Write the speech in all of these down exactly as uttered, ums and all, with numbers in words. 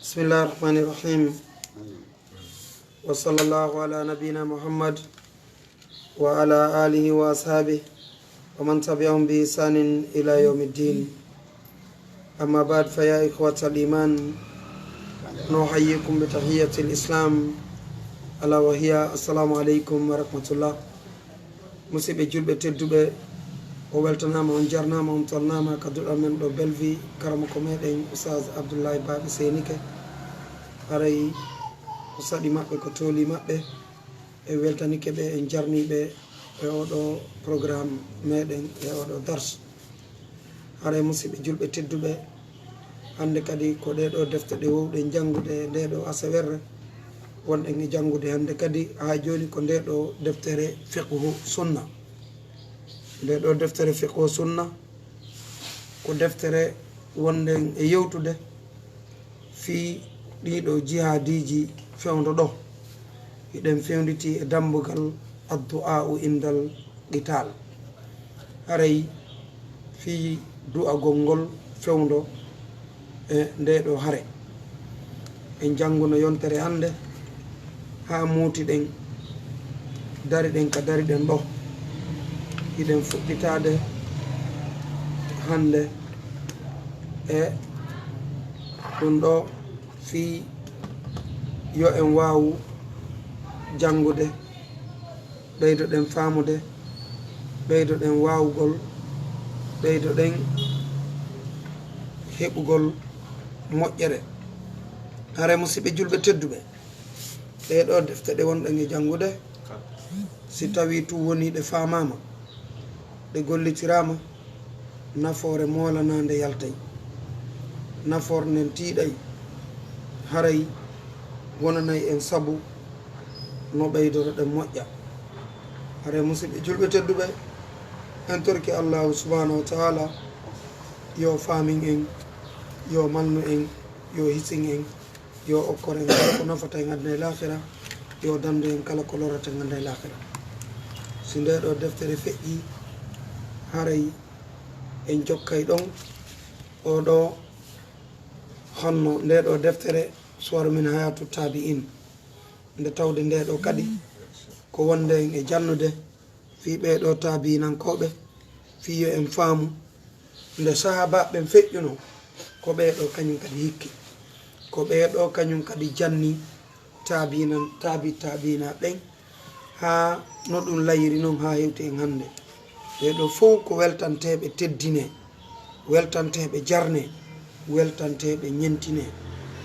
بسم الله الرحمن الرحيم. وصلى الله على نبينا محمد وعلى آله وأصحابه ومن تبعهم بإحسان إلى يوم الدين. أما بعد، فيا إخوة الإيمان، نحييكم بتحية الإسلام، ألا وهي السلام عليكم ورحمة الله. Musidɓe julɓe tedduɓe, o weltanaama, on jarnaama, on tolnaama ka duɗal men ɗo Bellevue, karamoko meɗen Oustaz Abdoulaye Baɓe Seynike. Haray ko saɗi maɓɓe, ko tooli maɓɓe, en weltanike ɓe, en jarniɓe e oɗo programme meɗen, e oɗo dars. Haray musidɓe julɓe tedduɓe, hannde kadi ko ɗee ɗo defte ɗe wowɗen janngude e ndee ɗo asawerre, wonɗen e janngude hannde kadi haa jooni ko ndee ɗo deftere fiqhu sunna. Ndee ɗo deftere fiqhu sunna ko deftere wonɗen e yewtude fii ɗii ɗo jihaadiiji fewndo ɗo. Hiɗen fewnditi e dambugal addu'aa'u indal qital. Haray fii du'agol ngol fewndo e ndee ɗo hare. En jannguno yontere hannde haa muuti ɗen, dari ɗen ka dari ɗen ɗo. Hiɗen fuɗɗitaade hannde e ɗum ɗo fii yo en waawu janngude, ɓeydoɗen faamude, ɓeydoɗen waawugol, ɓeydoɗen heɓugol moƴƴere. Haray musidɓe julɓe tedduɓe, ɗee ɗo defte ɗe wonɗen e janngude, si tawii tun wonii ɗe faamaama, ɗe gollitiraama, nafoore moolanaande yaltay. Nafoore nden tiiɗay, haray wonanay en sabu no ɓeydoroɗen moƴƴa. Haray musidɓe julɓe tedduɓe, en torike Allaahu subhaanahu wa taala yo faamin en, yo malnu en, yo hisin en, yo okkor en kala ko nafata en aduna e laakira, yo dandu en kala ko lorata en aduna e laakira. Si ndee ɗo deftere feƴƴii, haray en jokkay ɗon o ɗo honno ndee ɗo deftere Suwaru min Hayaatu Taabi'iin. Nde tawde ndee ɗo kadi ko wonde en e jannude fii ɓee ɗo taabiinankooɓe, fii yo en faamu nde sahaabaaɓe ɓen feƴƴunoo, ko ɓee ɗo kañum kadi hikki, ko ɓee ɗo kañum kadi janni taabiinan, taabi taabiina ɓen, haa no ɗum layiri non haa hewti en hannde. Ɓee ɗo fow ko weltanteeɓe teddinee, weltanteeɓe jarnee, weltanteeɓe ñentinee.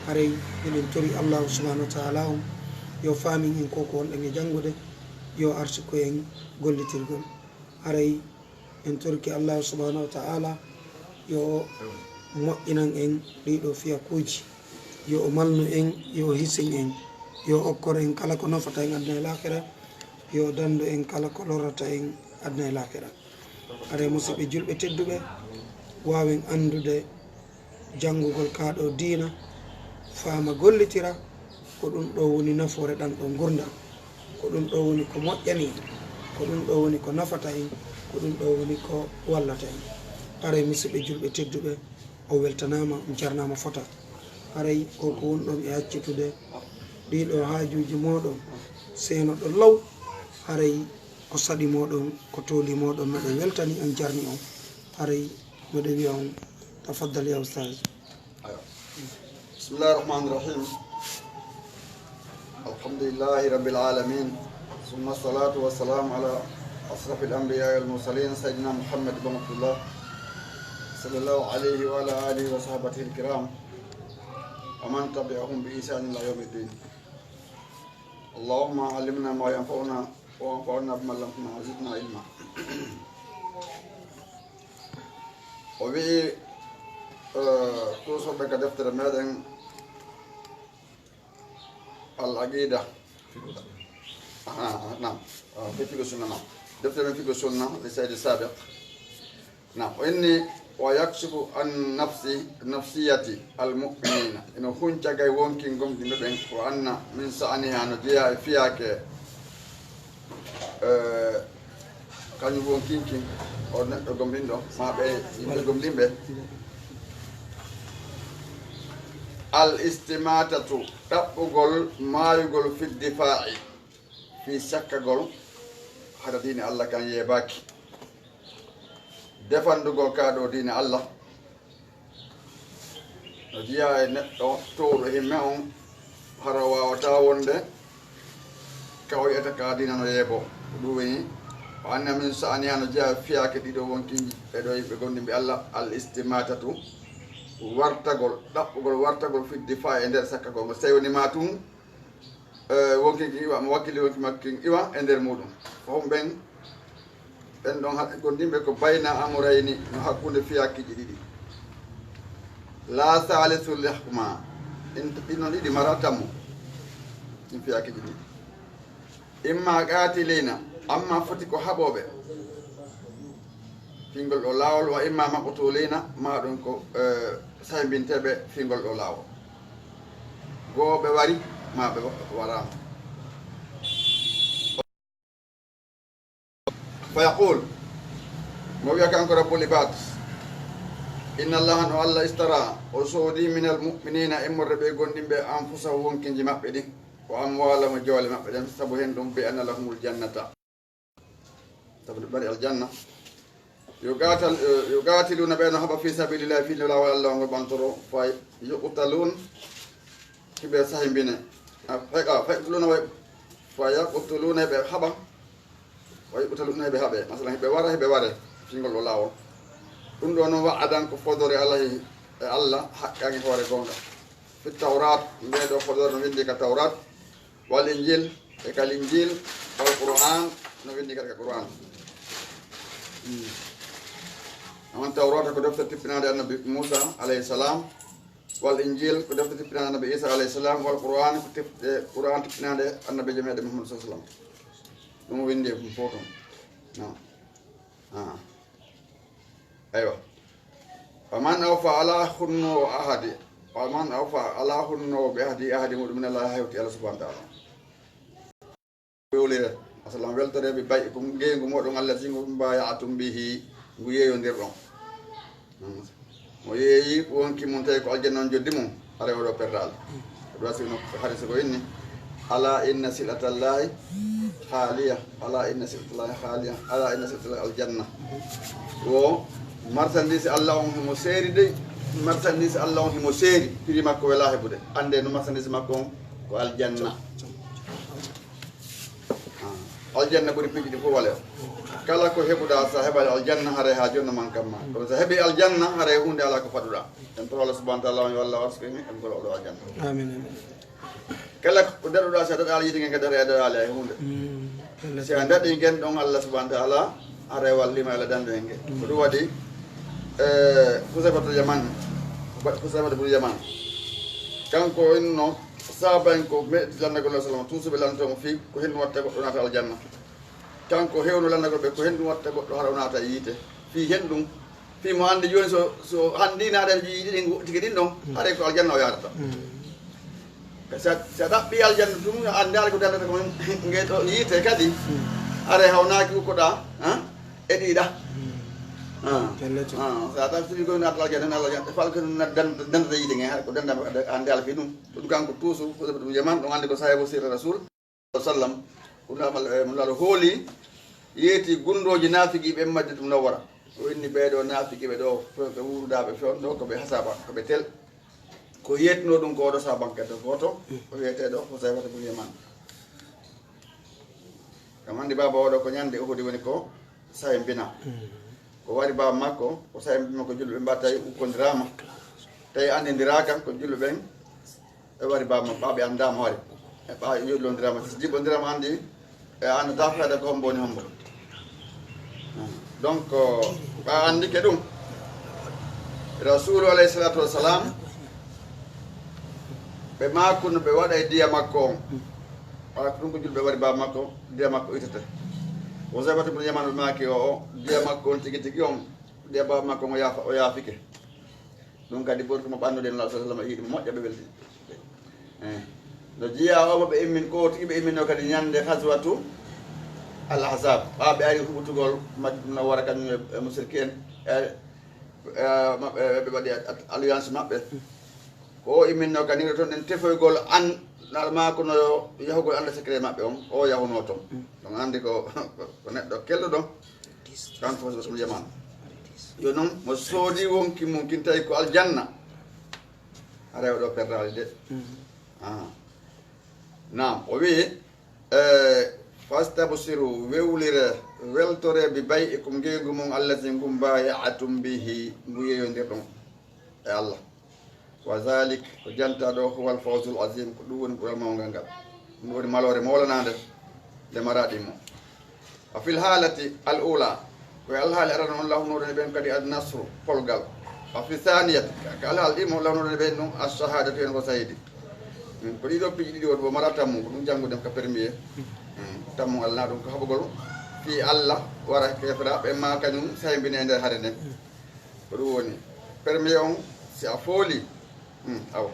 Haray hiɗen tori Allaahu subhaanahu wa taala on yo faamin en ko ko wonɗen e janngude, yo arsiku en gollitirgol. Haray en torike Allaahu subhaanahu wa taala yo o moƴƴinan en ɗii ɗo fiyakuuji, yo o malnu en, yo o hisin en, yo o okkor en kala ko nafata en aduna e laakira, yo o dandu en kala ko lorata en aduna e laakira. Haray musidɓe julɓe tedduɓe, waawen anndude janngugol kaa ɗo diina, faama gollitira, ko ɗum ɗo woni nafoore ɗan ɗo ngurndan. Ko ɗum ɗo woni ko moƴƴani en, ko ɗum ɗo woni ko nafata en, ko ɗum ɗo woni ko wallata en. Haray musidɓe julɓe tedduɓe, o weltanaama, on jarnaama fota. Haray ko ko wonɗon e accitude ɗii ɗo haajuuji mooɗon seenoɗo law, haray ko saɗi mooɗon, ko tooli mooɗon, meɗen weltani on, jarni on. Haray meɗen wiya on, tafaddal ya ustaz. Aywa. بسم الله الرحمن الرحيم. الحمد لله رب العالمين، ثم الصلاة والسلام على أشرف الأنبياء والمرسلين سيدنا محمد بن عبد الله صلى الله عليه وعلى آله وصحبه الكرام ومن تبعهم بإحسان إلى يوم الدين. اللهم علمنا ما ينفعنا وانفعنا بما علمتنا وزدنا علما. O wi'i, eh, kuusorɗen ka deftere meɗen Al Aqida. Ah, ah, naam. Ah, fi fiqh sunna, naam. Deftere men fiqh sunna, li Sayyid Sabiq. Naam, o inni, wa yakshifu an nafsi, nafsiyati al mu'minina. Ino hunca gay wonkin gomɗinɓe ɓen, wa anna min sa'aniha no jeeya e fiyaake, eh, kañum wonkinkin o neɗɗo gomɗinɗo, ma ɓe yimɓe gomɗinɓe. Al istimatatu, ɗaɓɓugol maayugol fi difaa'i, fii sakkagol hara diine Allah kan yeebaaki. Defandugol kaa ɗoo diine Allah no jeyaa e neɗɗo towɗo himme on, hara o waawataa wonde ka o yi'ata ka diina no yeeboo. Ko ɗum woni, o anndi min sa'ani hano jeyaa fiyaake ɗiɗo wonkinji ɓe ɗoo yimɓe gomɗinɓe Allah, al istimatatu, wartagol, ɗaɓɓugol wartagol fi difaa'i e nder sakkagol. Mo sey woni maa tun, eh, wonkinki iwa, mo wakkili wonki makkin iwa e nder muɗum. Fahum ɓen, ɓen ɗon haɗ-, gomɗinɓe ko bayna amrayni, no hakkunde fiyakiiji ɗiɗi. La salisu lahuma, in, ɗin non ɗiɗi mara tammo. Ɗin fiyakiiji ɗiɗi. Imma qatilina, amma foti ko haɓooɓe fingol ɗoo laawol, wa imma maqtulina, maa ɗum ko, eh, saymbinteeɓe fingol ɗoo laawol. Goo ɓe wari, maa ɓe wa-, waraama. Fa yaqul, mo wi'a kanko Rabbul Ibad, inna Allaha, no Allah, istara, o soodi, minal mu'minina, immorde ɓe gomɗinɓe, anfusahum, wonkinji maɓɓe ɗin, wa amwalahum, e joole maɓɓe ɗen, sabu hen ɗum, bi anna lahumul jannata, sabu ɓe mari aljanna. Yuqatal-, yuqatiluna, ɓe no haɓa, fi sabilillahi, fii laawol Allah ngol ɓantoro, fa yuqtalun, hiɓe sahimbine. A, fa, a, fa yuqtaluna wa, fa yaqtuluna, hiɓe haɓa, wa yuqtaluna, hiɓe haɓe. Masalan, hiɓe wara, hiɓe ware, fingol ɗoo laawol. Ɗum ɗoo non wa'adan ko fodore Allahi e Allah, haqqan e hoore goonga. Fi tawrat, ndee ɗoo fodore no winndi ka tawrat, wal injil, e kal injil, wal qur'an, no winndi kadi ka qur'an. Hmm. Amman tawrata ko defte tippinaande annabi Musa alayhi salam, wal injil ko defte tippinaande annabi Isa alayhi salam, wal qur'an ko tip-, e qur'an tippinaande annabiijo meɗen Muhammad sallallahu alaihi wasallam. Ɗum o winndi e ɗum fof toon. Non. Ah. Aywa. Faman awfa, alaa hunnoowo ahadi. Faman awfa, alaa hunnoowo bi ahdi, ahadi muɗum min Allah, hewti Allah subhanahu wa ta'ala. Wewlire, masalan, weltoreeɓe bay'ikum, ngeygu mooɗon, allazi ngu baya'tum bihi, ngu yeeyondirɗon. Mo yeeyi wonki mum, tawi ko aljanna on joddi mum, haray o ɗo perdaali. Ko ɗum wasi no hadisi ko inni, "Ala inna sil'atallahi haaliya, ala inna sil'atallahi haaliya, ala inna sil'atallahi aljanna." Wo marchandise Allah on himo seeri dey, marchandise Allah on himo seeri, prix makko welaa heɓude. Annde no marchandise makko on ko aljanna. Ah, aljanna ɓuri piiji ɗi fof waleyo. Kala ko heɓuɗaa, so a heɓaali aljanna, haray haa jooni no mankan ma. Kono so a heɓii aljanna, haray huunde alaa ko faɗuɗaa. En toro Allah subhanahu wa ta'ala, yo Allah warsuko en, en golo oɗo aljanna. Amin, amin. Kala ko daɗuɗaa, so a daɗaali yiide ngen, kadi a daɗaali hay huunde. Mm, si a daɗii ngen ɗon, Allah subhanahu wa ta'ala, haray wallii ma, Allah dandu en ngen. Mm. Ko ɗum waɗi, eh, Husayfatul Yaman, Husayfatul Yaman. Kanko inno, Sahaaba en ko meɗi lanndagol Nabi sallam, tun so ɓe lanndotoo mo fii ko henɗum watta goɗɗo naata aljanna. Kanko hewno lanndagol ɓe ko henɗum watta goɗɗo hara o naata yiite. Fii henɗum, fii mo anndi jooni so, so hanndi naata yiite ɗin tigi ɗin ɗon, haray ko aljanna o yaarata. Mm. Sa, sa ɗaɓɓi aljanna tun, a anndaali ko dandata ko ngee ɗo yiite kadi, haray hawnaaki ko ɗa, ah, e ɗiɗa. Mm. Ah. Pellet. Ah, sa tawi ko naata aljanna, aljanna, fal ko dandata yiite ngee, haray ko dandata, a anndaali fii ɗum. Ɗum kanko tuusu, ko ɗum Yaman, ɗum anndi ko saahibu sirri Rasul, sallam. Ɗum Laamɗo, eh, mo Laamɗo hooli, yeeti gunndooji naafiqiiɓe en Madinatul Munawwara. O inni ɓee ɗoo naafiqiiɓe ɗoo, ɓe wuurudaaɓe fewndo ɗoo, ko ɓe hasaaba, ko ɓe tel. Ko yeetinoo ɗum ko oɗo saabankeeto gooto, o wiyetee ɗoo Husayfata bun Yaman. Kam anndi baaba oɗo ko ñande Uhudi woni ko sahimbina. Mm. Ko wari baaba makko, ko sahimbina ko julɓe mba tawi ukkondiraama. Tawi anndindiraaka ko julɓe ɓen, ɓe wari baaba makko, ɓa ɓe anndaama hoore. E ɓa yollondiraama, si jiɓondiraama anndi, e anndataa fayda ko hombo woni hombo. Donc, ɓa anndike ɗum. Rasuulu alayhi salatu wassalam, ɓe maakuno ɓe waɗa e diya makko on. Ɓa ko ɗum ko julɓe wari baaba makko, diya makko itete. Huzaifatu bun Yaman ɓe maaki o, o, diya makko on tigi tigi on, diya baaba makko on o yaafa-, o yaafike. Ɗum kadi ɓurti mo ɓanndude Nulaaɗo sallallahu alaihi wasallam, yiɗi mo moƴƴa ɓe welti. Eh. No jeyaa o mo ɓe immin, ko tigi ɓe imminno kadi ñande Ghazwatu Al Ahzab. Ɓa ɓe ari huɓutugol Madina Munawwara kañum e, e musirki en. E, e, maɓɓe, ɓe waɗi a-, a-, alliance maɓɓe. Ko o imminno ka niro ton ɗen tefoygol an, nal maako no yahugol annda secret maɓɓe on, o yahunoo ton. Ɗon anndi ko, ko neɗɗo kelluɗo, kanko fof ɗum yamano. Yo non, mo soodi wonki mum kin tawi ko aljanna, haray o ɗo perdaali de. Ah. Naam, o wi'i, eh, "Fastabsiru, wewlire, weltore, bi bay'ikum, ngeygu mon, allazi, ngu, baaya'tum bihi, ngu yeeyondirɗon e Allah. Wa zalik, ko janta ɗo, huwal fawzul azim, ko ɗum woni ɓural mawngal ngal. Ɗum woni maloore mawlanaande nde maraɗi mo." Wa fil haalati al ula, ko e alhaali arano on lawnoɗen ɓen kadi an nasru, polgal. Wa fi saniyati, ka alhaali ɗi mo lawnoɗen ɓen ɗum, ash-shahadatu, en ko sahidi. Mm, ko ɗiɗo piiji ɗiɗi woni mo mara tammu, ko ɗum jannguden ka premier. Mm, tammu Allah na ɗum ko haɓugol fii Allah wara kefra ɓe ma kañum sahimbine e nder hare nden. Ko ɗum woni premier on, si a fooli, hmm, awa.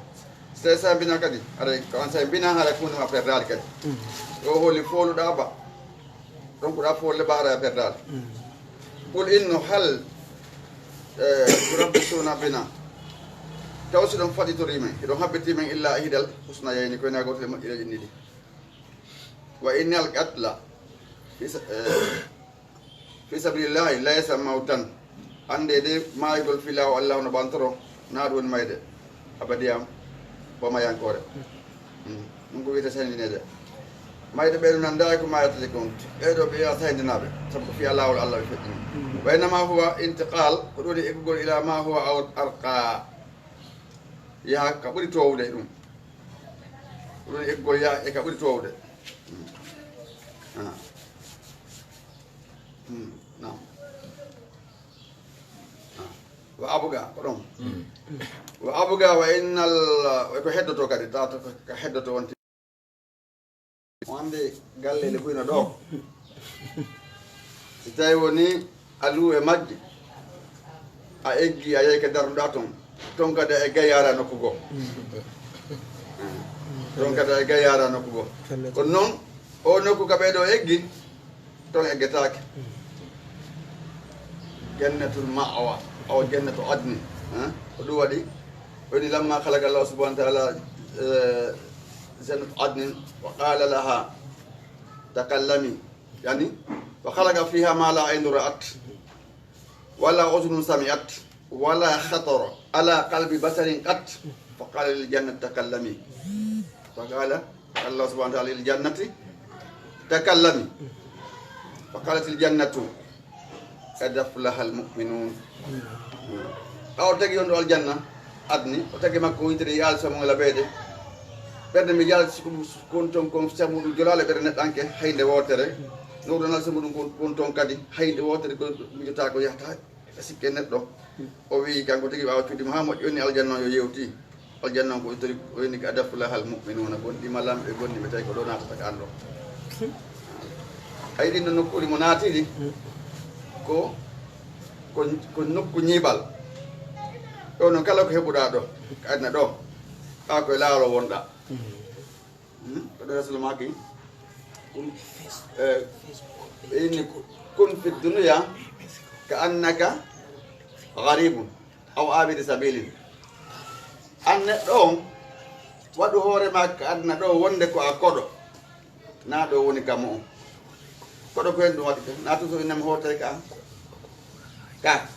Si tawi sahibina kadi, haray ko an sahibina, haray kunde ma perdaali kadi. Ɗo hooli fooluɗa ba. Donc ɗa foolde ba, haray a perdaali. Qul inno hal, eh, turabbisuna bina. Taw si ɗon faɗitori men, hiɗon habbiti men illa ihdal husnayayni, ko ena gooto e moƴƴireeji ɗiɗi. Wa innal qatla fi sa-, eh, fi sabilillahi laysa mawtan. Annde de maayugol fii laawol Allah no ɓantoro, na ɗum woni mayde abadiyam, bomayankoore. Mm. Ɗum ko wiyete sahindineede. Mayde ɓe ɗum nanndaay ko maayata de kon. Ɓee ɗo ɓe wi'a sahindinaaɓe, sabu ko fii laawol Allah ɓe feƴƴini. Mm. Wa innama huwa intiqal, ko ɗum woni eggugol ila ma huwa aw arqa. Yaha ka ɓuri toowude e ɗum. Ko ɗum woni eggugol yaha e ka ɓuri toowude. Mm. Ah. Hmm, naam. Ah. Wa abga, ko ɗon. Hmm. Wa abga wa innal, ko heddoto kadi, tawa ko ka heddoto wonti. O andi galleele buy no ɗo. Si tawi woni a luu e majje, a eggi, a yehi ka darnuɗa ton. Ton kadi a eggayaara nokku goo. Ton kadi a eggayaara nokku goo. Kono noon, o nokku ka ɓee ɗo eggi, ton eggetaake. Jannatul ma'wa, aw jannatu adnin, hein? Ko ɗum waɗi, woni lamma khalaqa Allah subhanahu wa ta'ala, eh, jannatu adnin, wa qala laha, takallami. Yani, wa khalaqa fiha ma la aynu ra'at, wala udhunun sami'at, wala khatara ala qalbi basharin qat, fa qala lil jannati takallami. Fa qala Allah subhanahu wa ta'ala lil jannati takallami. Fa qalatil jannatu qad aflahal mu'minun. Ɓaawo tagi on ɗo aljanna adni, o tagi makko wintere yaali samuel abeede. Ɓernde mi yaali si ko ɗum kon ton kon samuɗum jolaale ɓernde neɗɗanke haynde wootere. No ɗum alsa muɗum kon, kon ton kadi haynde wootere ko mijotaako yahata. E sikke neɗɗo, o wi'i kanko tigi ɓaawa cuuɗi mo haa moƴƴi, woni aljanna on yo yewti. Aljanna on ko tori, o woni ka qad aflahal mu'minuna, gonɗi malamɓe, gonɗi ɓe tawi ko ɗo naatata ka an ɗo. A yiɗi no nokkuuli mo naatiri, ko, ko, ko nokku ñiiɓal. Ɗo noon kala ko heɓuɗaa ɗo, ka aduna ɗo, ɓaa ko e laawol wonɗaa. Hmm? Ko ɗo Rasul maaki. Kun, eh, inni kun fi dunya ka annaka gharibun aw abiri sabilin. An neɗɗo on, waɗu hoore ma ka aduna ɗo wonde ko a koɗo. Na ɗo woni ka mo on. Koɗo ko hen ɗum waɗi ka. Na tuso innam hootay ka. Ka.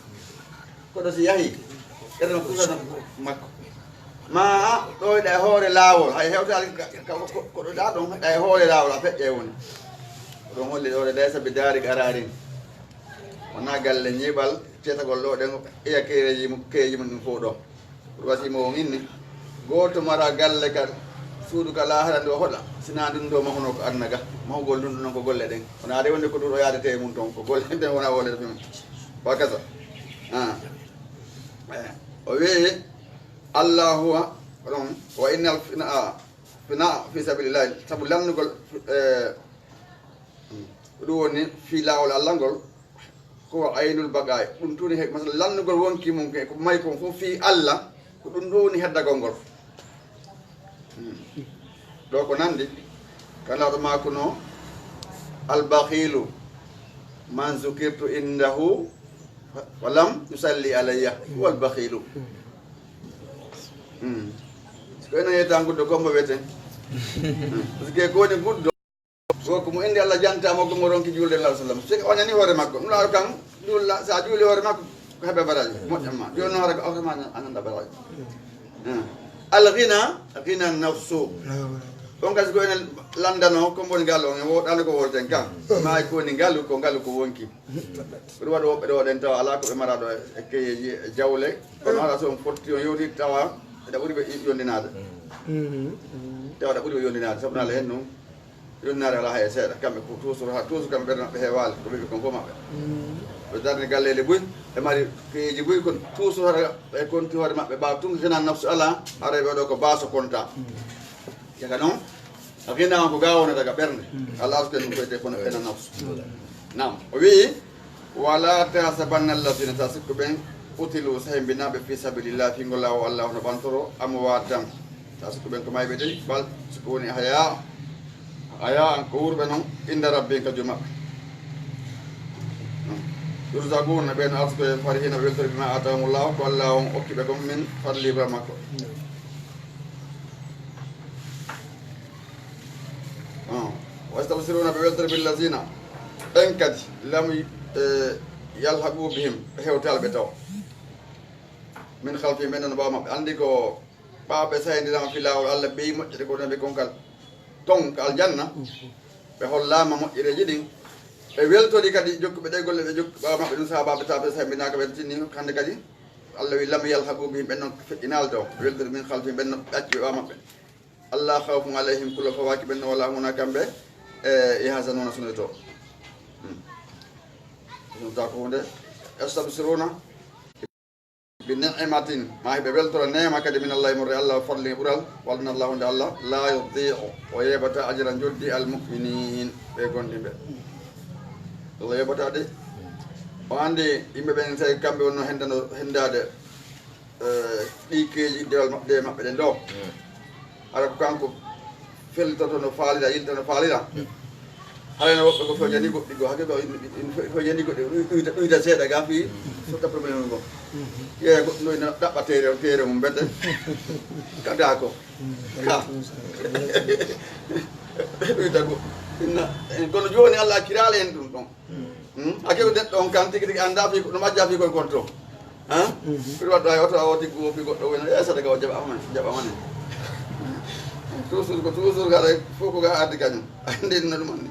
Koɗo si yahi. Ɓerno kusana makko. Ma ɗo ɗa e hoore laawol. Hay hewtaali ka, ka, ko, koɗo ɗa ɗon, ɗa e hoore laawol, a feƴƴay woni. Ɗon holli ɗo ɗe laysa bi daari qararin. Wonaa galle ñiiɓal, ceetagol ɗo ɗen, iya keereeji mum, keeji mum ɗum fof ɗo. Ɗum wasi mo on inni. Gooto mara galle ka, suudu ka laahara ndu o hoɗa. Sinaa ndun ɗo mahunoo ko aduna ga. Mahugol ndun ɗon ko golle ɗen. Wonaa de wonde ko ɗum o yaadete e mum ton, ko golle ɗen wona wole ɗum. Wa kasa. Ah. Eh, o wi'i, Allahu wa, ɗon, wa innal fina, fina fi sabilillah. Sabu lannugol, eh, ko ɗum woni fii laawol Allah ngol, ko wa aynul baqaay. Ɗum tuni he, masala lannugol wonki mum, ko mahi kon fof fii Allah, ko ɗum ɗo woni heddagol ngol. Hmm. Ɗo ko nandi, ka Nulaaɗo maakuno, "Al bakhilu man zukirtu indahu wa lam yusalli alayya, huwa al bakhilu." Hmm. Ko enen yeyta nguddo, ko mbo wiyeten. Parce que ko woni nguddo, ko ko mo inde Allah janta mo, ko mo ronki julde Allah sallam. Si ko oñani hoore makko, ɗum laaɗo kan, juula, sa juuli hoore makko, ko heɓe baraji, moƴƴan ma. Jooni hoore ko awtama, a nanda baraji. Hmm. Al ghina, ghina nafsu. On kasi ko enen landano, ko mboni ngal on, e woɗano ko wolten kan. Ma ko woni ngalu, ko ngalu ko wonki. Ɓe waɗo woɓɓe ɗo ɗen tawa alaa ko ɓe mara ɗo e keyeeji e jawle. Kono hara so on fotti on yewti tawa eɗa ɓuri ɓe yondinaade. Tawa eɗa ɓuri ɓe yondinaade, sabu naala heen noon, yondinaade alaa hay e seeɗa. Kamɓe ko toujours, ha toujours kamɓe ɓerɗe maɓɓe heewaali, ko ɓe ɓe kon fof maɓɓe. Ɓe darni galleele buy, ɓe mari keyeeji buy, kono toujours hara ɓe konti hoore maɓɓe, ɓaawa tun hinan nafsu alaa, hara ɓe ɗo ko baaso konta. Jaka noon, a gina on ko gaawo wonata ka ɓernde. Allah asko en ɗum koyte kono ena nafsu. Naam, o wi'i, "Wala tahsabanna alladhina", ta sikku ɓen, "qutilu", sahimbinaaɓe, "fi sabilillah", fi ngol laawol Allah, hono ɓantoro, "amwatan", ta sikku ɓen ko mayɓe de, "bal", sikku woni "ahya", "ahya", an ko wuurɓe noon, "inda rabbihim", ka Jom maɓɓe. Yurzaquna, ɓen arsuko e farihina, ɓe weltori, "bima atahumullah", ko Allah on okki ɓe kon, "min fadlihi", ba makko. Ah, wa yastabshiruna, ɓe weltori, "billazina", ɓen kadi, "lam, eh, yalhaqu bihim", ɓe hewtaali ɓe taw, "min khalfihim", ɓen ɗon ɓaawo maɓɓe. Anndi ko ɓaawo ɓe sahindirama fi laawol Allah, ɓe yi moƴƴere ko ɓe kon kal ton ka aljanna, ɓe hollaama moƴƴereeji ɗin. Ɓe weltori kadi jokkuɓe ɗe golle, ɓe jokki ɓaawo maɓɓe ɗum, sahaabaaɓe tawa ɓe sahibinaaka, ɓe tinni hannde kadi. Allah wi, "lam yalhaqu bihim", ɓen ɗon feƴƴinaali taw. Ɓe weltori "min khalfihim", ɓen ɗon ɓe acci ɓe ɓaawo maɓɓe. "Alla khawfun alayhim", kulol fawaaki ɓen, "wala hum", wona kamɓe, e, "yahzanuna", sunoyto. Hmm. Sunta ko hunde. "Yastabshiruna bi ni'matin", ma hiɓe weltora neema kadi, "min Allahi", mo re Allah, "fadlin", ɓural, "wa anna Allaha", nde Allah, "la yudhi'u", o yeɓata, "ajra", njoddi, "al mu'minin", ɓe gomɗinɓe. Allah yeɓata de. O anndi yimɓe ɓen, tawi kamɓe wonno hendano, hendaade, eh, ɗi keeji dewal maɓɓe, de maɓɓe ɗen ɗo. Hara ko kanko fellitoto no faalira, yilta no faalira. Hara no woɓɓe ko fewjani goɗɗi goo, hakke ko in, in fe-, fewjani goɗɗi, ɗuy-, ɗuyta, ɗuyta seeɗa ga fii, sotta problème mum goo. Yeeya goɗɗo no ina ɗaɓɓa teere, teere mum mbete. Kada ko. Ka. Ɗuyta go. Inna, en kono jooni Allah acciraali en ɗum ɗon. Hmm? A keɓi neɗɗo on kan tigi tigi annda fii ko ɗum majja fii koye konto. Hein? Ko ɗum waɗɗo hay oto a o tiggu o fii goɗɗo wona, eh, sadaka o jaɓama, jaɓama ne. Toujours ko toujours gaɗa fof ko ga addi kañum. Anndi no ɗum anndi.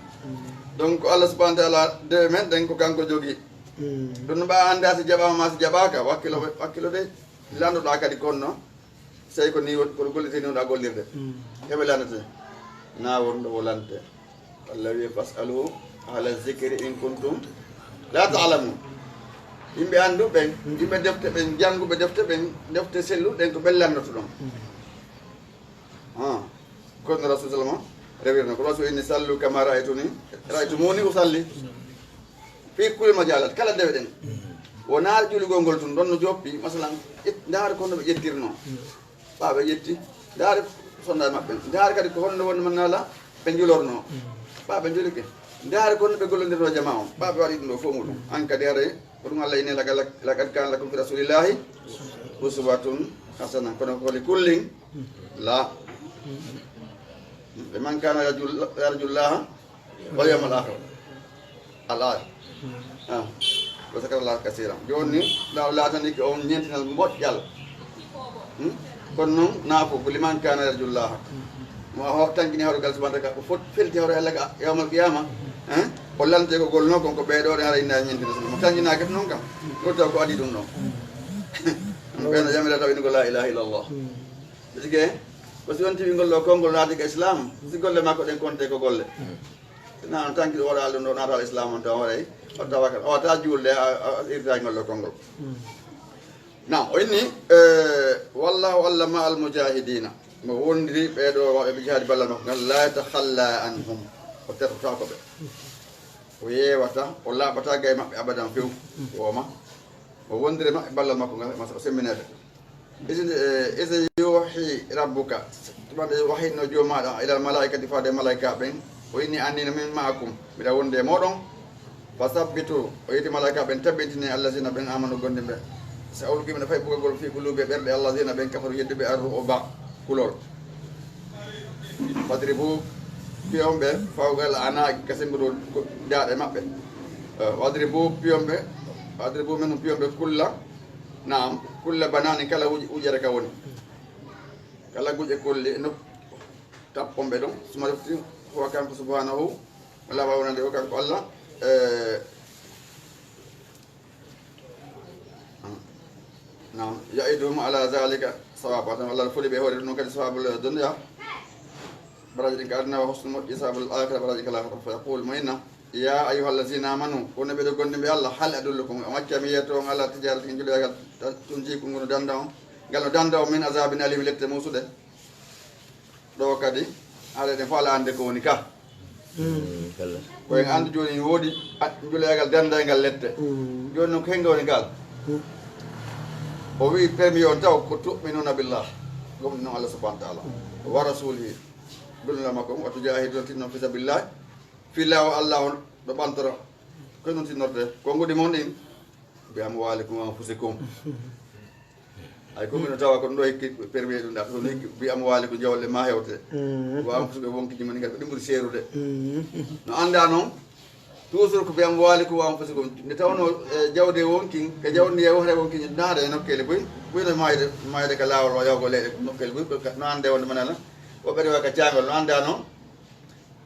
Donc ko Allah subhanahu wa ta'ala de men ɗen ko kanko jogi. Ɗum no ɓa annda si jaɓama ma si jaɓaka, wakkilo, wakkilo de. Landoɗa kadi konno. Sey ko ni woni, kono gollete ni wona gollirde. Heɓe lannete. Na wonɗo o lannete. Allah wi'i, "Fas'alu ahla zikri in kuntum la ta'lamun." Yimɓe anndu ɓen, yimɓe defte ɓen, jannguɓe defte ɓen, defte sellu ɗen ko ɓen lannoto ɗon. Ah. Kono Rasul sallallahu alaihi wasallam rewirno ko, "Rasul inni sallu kama ra'aytuni, ra'aytumuni usalli." Fii kulli majalat, kala dewe ɗen. Wonaa juulugol ngol tun, ɗon no joppi, masalan, ƴet-, ndaare ko no ɓe ƴettirno. Ɓa ɓe ƴetti, ndaare sonda maɓɓe. Ndaare kadi ko honno woni man naala ɓe njulorno. Ɓa ɓe njulike. Ndaare ko honno ɓe gollondirno jama on. Ɓa ɓe waɗi ɗum ɗo fof muɗum. An kadi haray, ko ɗum Allah inni, "Laqad, laqad kana lakum fi rasulillahi uswatun hasana." Kono ko li kullin la. Liman kana yarju, yarju Allaha wal yawmal akhir. Al aya. Ah. Wa zakara Allaha kaseeran. Jooni, law laatani ko on ñeentinal moƴƴal. Hmm? Kono noon, naafo ko liman kana yarju Allaha. Mo ho-, tankini hawre gal subhanahu wa ta'ala, ko fot-, felti hawre Allah ka yawmal qiyama. Hein? O lante ko gol noon kon ko ɓee ɗoo ɗe hara inna ñeentina. Mo tankinaaki noon kam. Ko taw ko adi ɗum ɗon. Ɓeen o yamira taw ina ko la ilaha illallah. Parce que, ko si on tiwi ngol ɗo konngol naati ko Islam, si golle makko ɗen konte ko golle. Sina on tanki ɗo waɗa ɗum ɗo naata Islam on taw hoore, o tawa kan, o wata juulde, a, a, a irta ngol ɗo konngol. Naam, o inni, eh, "Wallahu Allah ma al mujahidina." Mo wondiri ɓee ɗo waɗɓe jihadi ballal makko ngal, "la yatakhalla anhum." O tertotaako ɓe. O yeewata, o laaɓata gay maɓɓe abadan few. Wooma. O wondiri maɓɓe ballal makko ngal, masa o semmineede. Isin, eh, isin yuhi rabbuka. Tuma nde wahino joomaaɗo ilal malaikati faade malaika ɓen. O inni, "Anni no min ma'akum. Miɗa wonde e mooɗon." Fasabbitu. O yeti malaika ɓen tabbitini allazina ɓen amanu gondimɓe. Sa ulqi miɗa fay bugagol fi qulubi ɓerɗe allazina ɓen kafaru yedduɓe arru'uba kulol. Wadribu, piyon ɓe, fawqa al a'naaqi, ka semmbudu daaɗe maɓɓe. Eh, wadribu, piyon ɓe, wadribu minhum, piyon ɓe, kulla, naam, kulla banaanin, kala wuj-, wujere ka woni. Kala guje kolli, no tappon ɓe ɗon, summa refti, huwa kanko subhanahu, wala wawnande o kanko Allah. Eh, Naam, ya'iduhum ala zalika sawaba. Tan Allah fuli ɓe hoore ɗum kadi sawabul dunya. Baraji ɗin ka aduna wa husnul moƴƴi sawabul akhira baraji ka lahara. Fa yaqul mo inna, ya ayyuhal lazina amanu, kono ɓeɗo gondiɓe Allah, hal adullukum, o macca mi yeto on ala tijaratin juloyagal tunjikum ngunu danda on. Ngal no danda on min azabin alim lette musude. Ɗo kadi, haɗa eɗen fof ala annde ko woni ka. Mm, kala. Ko en anndu jooni ne woodi, a, njuloyagal danndayngal lette. Mm. Jooni noon ko henngo woni ngal? Mm. O wi'i premier on taw ko tu'minuna billah. Gomɗinɗon Allah subhanahu wa ta'ala. Mm. Wa rasulihi. Dulla makko, wa tujahiduna tinnon fi sabilillah. Fi laawol Allah on ɗo ɓantora. Ko non tinnorte. Ko ngudi mon ɗin. Bi amwalikum wa anfusikum. Ay, ko mino tawa ko ɗum ɗo hikki permis ɗum ɗa, ɗum hikki bi amwalikum jawle ma hewte. Mm. Wa anfusikum wonkiji mon ngal ko ɗi ɓuri seerude. Mm. No annda noon, toujours ko bi amwalikum wa anfusikum. Nde tawno, eh, jawdi e wonkin, ko jawdi ndi e wohre wonkin, naada e nokkeele buy, buy no mayde, mayde ka laawol wa yawgo leyɗe, nokkeele buy, ko ka, no annde wonde manala, woɓɓe rewa ka caangol, no annda noon.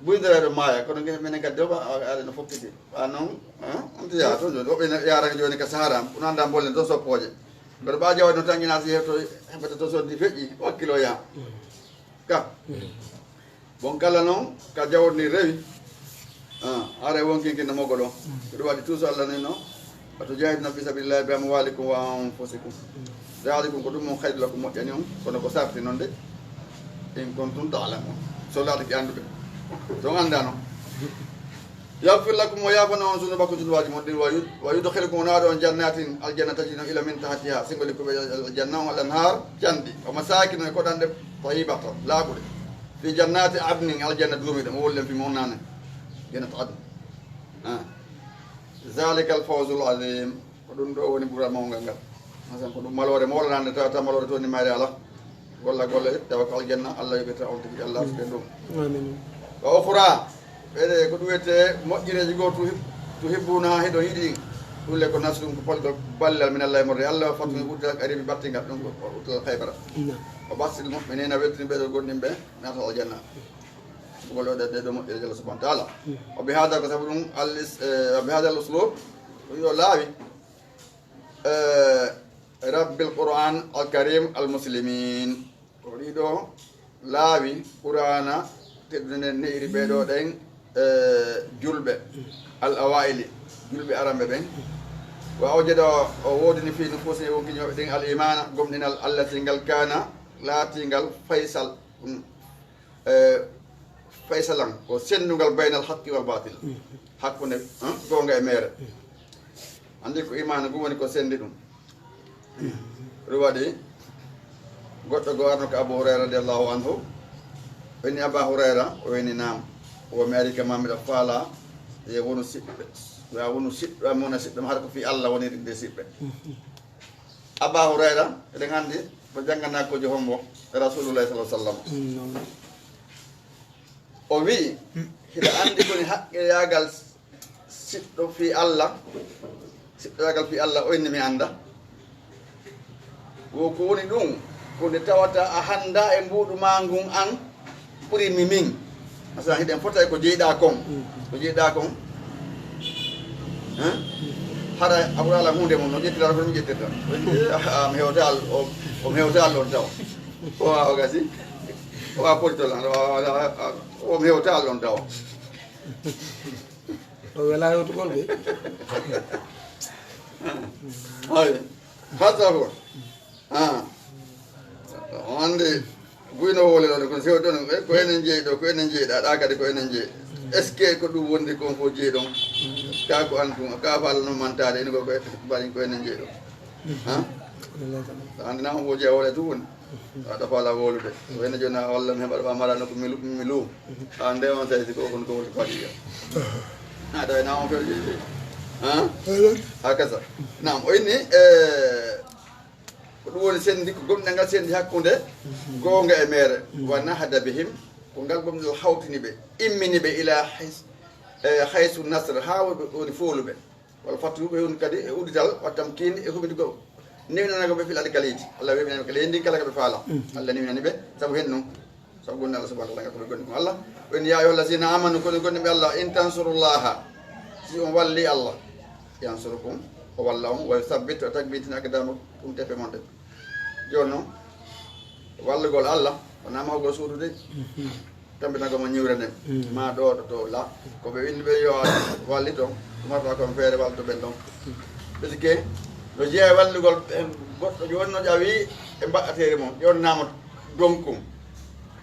Buy ndereɗo maaya, kono ngel menen kadi doba, a, aɗa no fokkiti. Ɓa noon, eh, on to yaha toon jooni. Woɓɓe ne yaara jooni ka Sahara, kono annda mbollen toon soppooje. Kono ɓa jawdi no tan ina si hewto, heɓata to soddi feƴƴi, wakkilo yaha. Ka. Bon kala noon, ka jawdi ndi rewi, ah, haray wonkin kinno mogo ɗon. Ko ɗum waɗi tuuso Allah ni no. Wa tujahiduna fi sabilillahi bi amwalikum wa anfusikum. Dalikum ko ɗum on khayru lakum moƴƴani on, kono ko sarti noon de. In kuntum ta'lamun. So laatake annduɓe. So on anndano. Yaghfir lakum o yaafana on zunubakum zunuubaaji mon ɗin wa yud-, wa yudkhilkum o naada on jannatin aljanna tajri non ila min tahtiha singoli kuɓe aljanna on al anhar canɗi. Wa masakin e koɗanɗe tayyibata laaɓuɗe. Fi jannati adnin aljanna duumiɗo mo wollen fi mon nane. Jannat adn. Ah. Zalika al fawzul azim. Ko ɗum ɗo woni ɓural mawngal ngal. Masalan, ko ɗum maloore mawɗo nande tawata maloore to ni mayre ala. Golla golle, tawa ko aljanna, Allah yoɓirta on tigi, Allah suɓe ɗum. Amin. Wa ukhra, ɓeɗe ko ɗum wiyete moƴƴireeji goo tu hib-, tu hibbuna ha hiɗon yiɗi ɗin. Ɗum le ko nasrun ko palgol ballal min Allah e morde Allah, wa fatun ɓurtal qaribi battingal ɗum ko, ko ɓurtal Khaybara. Naam. Wa bashiril mu'minina weltini ɓeɗo gonɗinɓe naata aljanna. Ɓugol ɗo ɗe, ɗe ɗo moƴƴere Jalla subhanahu wa ta'ala. Mm. O bi hada ko sabu ɗum al is-, eh, o bi hada al uslub, ko yo laawi, eh, Rabbil Qur'an al Karim al Muslimin. Ko ɗiɗo laawi Qur'ana teddude nden ne'iri ɓe ɗo ɗen, eh, julɓe al awaili, julɓe aramɓe ɓen. Wa awjada o woodini fi nufusihim wonkiiji maɓɓe ɗin al imana, gomɗinal allati ngal kana laatingal faysal. Mm. Eh, faysalan ko senndugal baynal haqqi wal batil. Mm. Hakkunde, eh, goonga e meere. Mm. Anndi ko imaanu ngun woni ko senndi ɗum. Mm. Ɗum waɗi goɗɗo goo arno ko Abu Hurayra radiyallahu anhu. O inni Aba Hurayra, o inni naam. O mi ari ka ma miɗa faala, yo wonu siɓɓe. Yo wonu siɓɓe, mi wona siɓɓe, hara ko fii Allah woniri nde siɓɓe. Mm. Aba Hurayra, eɗen anndi ko jannganaa ko jo hombo e Rasulullahi sallallahu alaihi wasallam. Mm, non. O wi'i, mm, hiɗa anndi koni haqqeyaagal siɗɗo fii Allah, siɗɗoyaagal fii Allah, o inni mi annda. Wo ko woni ɗum, ko nde tawata a hannda e mbuuɗu maa ngun an, ɓuri mi min. Masalan, hiɗen fota e ko jeyɗaa kon. Mm. Ko jeyɗaa kon. Hein? Hara a ɓuraala huunde mum, no ƴettirta, ko ɗum ƴettirta. Ah, mi hewtaal, o, o mi hewtaal ɗon taw. O, o gasi. O, a poti to lan, o, o, o, o mi hewtaal ɗon taw. O wela hewtugol ɓe. Hay. Hasa ko. Ah. On de, buy no wole ɗon, kono si o ɗon, eh, ko enen jeyi ɗo, ko enen jeyi ɗa, ɗa kadi ko enen jeyi. Est-ce que ko ɗum wondi kon fof jeyi ɗon? Ka ko an tun, ka faala noon mantaade, ene ko, ko, bari ko enen jeyi ɗo. Ha? Ande na on fof jeya wole tun woni. Aɗa faala wolude. Ko enen jooni a walla mi heɓa ɗo a mara nokku mi lu-, mi luum. Ande on tawi si ko kon ko woni ko waɗi ya. Aɗa na on fof jeyi. Ha? Hakasa. Naam, o inni, eh, Ko ɗum woni senndi, ko gomɗinal ngal senndi hakkunde goonga e meere. Wa nahada bihim, Ko ngal gomɗinal hawtini ɓe, immini ɓe ila hays-, eh, haysu nasr, haa woni, woni fooluɓe. Wal fatu ɓe woni kadi e uddital, wa tamkin e huɓindigo, newnanago ɓe fil ardi ka leydi. Allah weɓinani ɓe ka leydi ndin kala ka ɓe faala. Mm. Allah newnani ɓe sabu hen ɗum. Sabu gonɗi Allah subhanahu wa ta'ala ko ɓe gonɗi ko Allah. O inni, "Ya ayyuhallazina amanu, kono gonɗi ɓe Allah, in tansurullaha, si on walli Allah, yansurukum, o walla on, wa yusabbit, o tabbitina aqdamakum, teppe mon ɗen." Jooni noon, wallugol Allah, wonaa mahugol suudu de. Tambinagol mo ñiwre nden. Mm. Ma ɗo, ɗo, to la. Ko ɓe winndi ɓe yo a wallito, umarta kon feere wallito ɓen ɗon. Parce que no jeeya e wallugol ɓen goɗɗo jooni no ƴawi e mbaɗateeri mum, ƴonnaama donkum,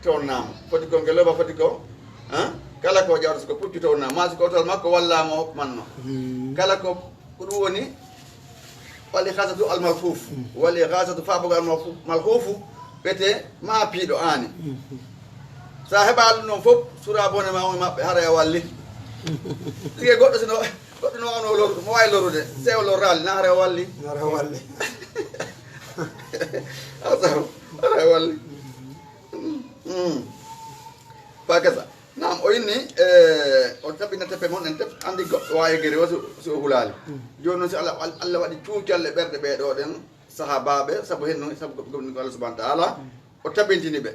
townaama. Foti ko ngeloba, foti ko, hein? Kala ko ƴawta, si ko puccu townaama, ma si ko otal makko walla mo manno. Mm. Kala ko, ko ɗum woni wal ighasatu al malhuf. Mm. Wal ighasatu, faabugol al malhuf, malhufu, wiyete ma piiɗo aani. Mm. Sa heɓa ɗum ɗon fof, sura bone ma on e maɓɓe, haray a walli. Tigi goɗɗo sino, goɗɗo no wano lor-, mo wawi lorude, se o lorraali, na haray o walli. Na haray o walli. Asaw, haray o walli. Mm. Fa kasa. Naam, o inni, eh, o tabina teppe mon en tep, andi goɗɗo wawi gere o so, so o hulaali. Mm. Jooni noon si Allah, Allah waɗi cuucalle ɓerɗe ɓee ɗo ɗen, sahaabaaɓe, sabu hen noon, sabu gom-, gomɗingo Allah subhanahu wa ta'ala, o tabintini ɓe.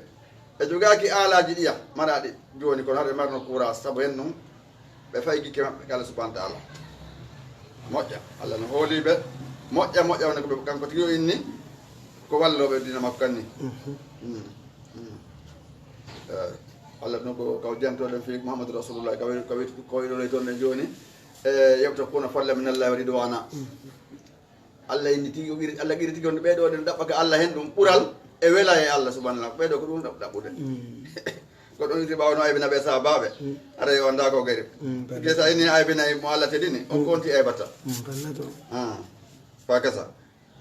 Ɓe jogaaki aalaaji ɗiya maraaɗi jooni, kono haɗa ɓe marno courant, sabu hen noon, ɓe fayi gikke maɓɓe ka Allah subhanahu wa ta'ala. Moƴƴa, Allah no hooli ɓe. Moƴƴa, moƴƴa, wonde ko ɓe, kanko tigi o inni, ko wallooɓe diina makko kan ni. Mhm. Mm, mm. Eh, Allah no ko, ko jantoɗen fii Muhammadu Rasulullah, ka wi-, ka wi-, ko wiɗo ley toon ɗen jooni. Eh, yabtaghuna fadlan minallahi wa ridwana. Mhm. Allah inni tigi, o qiri-, Allah qiri tigi on ɓee ɗo ɗen ɗaɓɓa ka Allah hen ɗum ɓural e wela e Allah subhanahu wa ta'ala. Ɓee ɗo ko ɗum ɗaɓ-, ɗaɓɓude. Mm. Goɗɗo on witi ɓaawo no aybina ɓe sahaabaaɓe. Mm. Ara yo annda ko gari. Mm, bella. Gesa inni aybina mo Allah tedini, on Mm. konti aybata. Mm, bella to. Ah, fa kasa.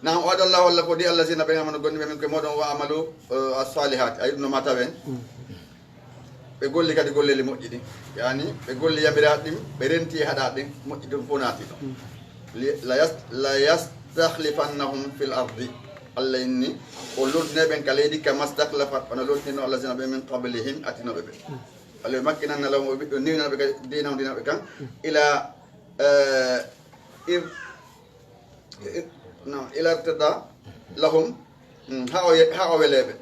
Naam, wa'ada Allahu, Allah fodi allazina ɓe amanu gonɗi ɓe min ko moɗon wa amalu, eh, as-salihati. Ay ɗum no ma tawen. Mm. Ɓe golli kadi golleeli moƴƴi ɗin. Yani, ɓe golli yamiraaɗi ɗin, ɓe renti e haɗaaɗi ɗin, moƴƴi ɗum fof naati ɗon. Mm. Li-, la yas-, la yastakhlifannahum fil ardi. Allah inni, o lorɗinay ɓen ka leydi, kama stakhlafa, wano lorɗinno allazina ɓe min qablihim, atinoɓe ɓe. Mm. Allah makkinanna lahum, o ɓiɗɗo newnana ɓe ka diina on, diina ɓe kan, ila, eh, ir-, ir-, no, ila irtada lahum, mm, ha o ye-, ha o weleɓe.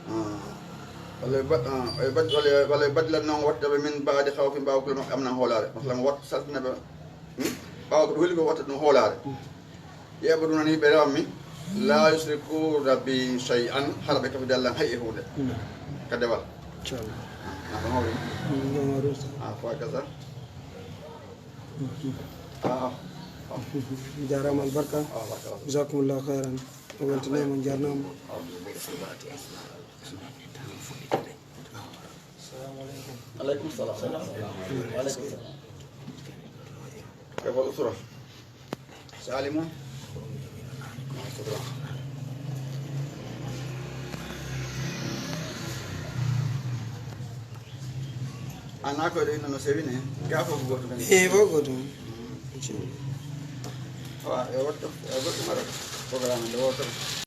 Ah. Walla ɓe bad-, ah, ɓe bad-, walla, walla ɓe baddilan noon watta ɓe min baadi khawfin, ɓaawo ko maɓɓe amnan hoolaare. Masalan, wat-, saltina ɓe, hmm? Ɓaawo ko ɗum holi ko watta ɗum hoolaare. Ya'budunani, ɓe rewammi, la yushrikuna bi shay'an, hara ɓe kafidallan hay e huunde. Hmm. Ka dewal. Inchallah. Ah, na ko hawri? Hmm, no hawri, ustaz. Ah, fa kaza. Ah, ah. Jaaraama albarka. Ah, barka. Jazakumullahu khairan. O weltanaama, on jaaraama. Aleykum salam. Aleykum salam. Kayfa al usra? Salimun? Ana ko ɗo inno no sewine, ga fof ko gootum tan. Eh, fof ko gootum. Inchallah. Awa, e woto, e goɗɗum ara programme nde woto.